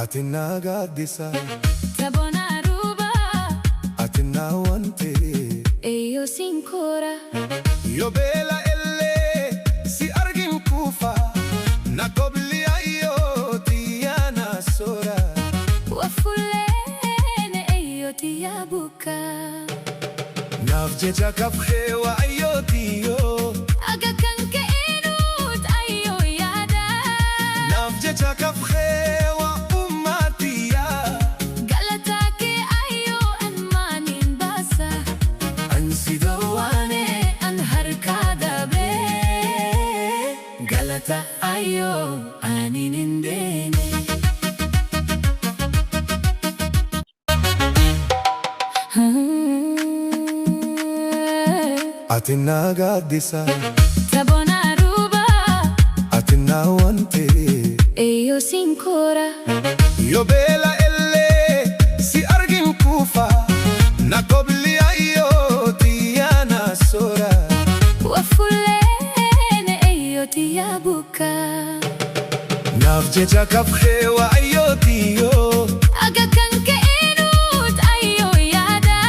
Ati naa gaaddisa. Taboona Aruba. Ati naa wante. Eeyyoo siin koora. Yoo beela ellee si argin kuufa na kobli ayyoo tiyyaa na soora. Wafuleen eeyyoo tiyyaa buka. Naaf jecha kafxee waa ayyoo tiyyoo. Aga kan ka'eenuut ayyoo yaada. Naaf jecha kafxee waa ummaa tiyyaa. Galataa kee ayyoo an maaniin baasa. Ansi Dhowaane an harkaa dabee. Galata ayyoo aniin hin deene. Ati naa gaaddisa. Taboona Aruba. Ati naa wante. Eeyyoo siin koora. Yoo beela ellee si argin kuufa na kobli ayyoo tiyyaa na soora. Wafuleen eeyyoo tiyyaa buka. Naaf jecha kafxee waa ayyoo tiyyoo. Aga kan ka'eenuut ayyoo yaada.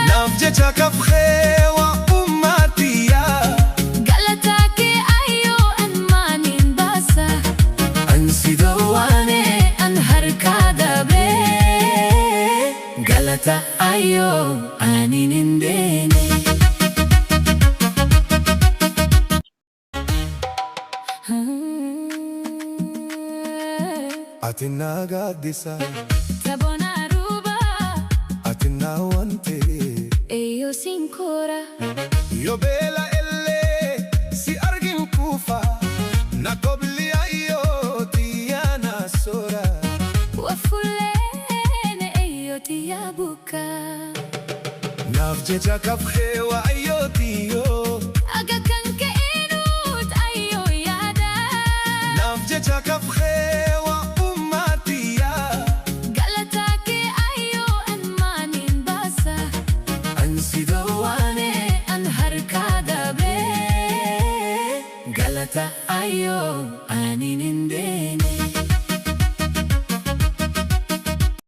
Naaf jecha kafxee waa ummaa tiyyaa. Galataa kee ayyoo an maaniin baasa. Ansi Dhowaane an harkaa dabee. Galata ayyoo aniin hin deene. Ati naa gaaddisa. Taboona Aruba. Ati naa wante. Eeyyoo siin koora. Yoo beela ellee si argin kuufa na kobli ayyoo tiyyaa na soora. Wafuleen eeyyoo tiyyaa buka. Naaf jecha kafxee waa ayyoo tiyyoo. Aga kan ka'eenuut ayyoo yaada. Naaf jecha kafxee waa ummaa tiyyaa. Galataa kee ayyoo an maaniin baasa. Ansi Dhowaane an harkaa dabee. Galata ayyoo aniin hin deene.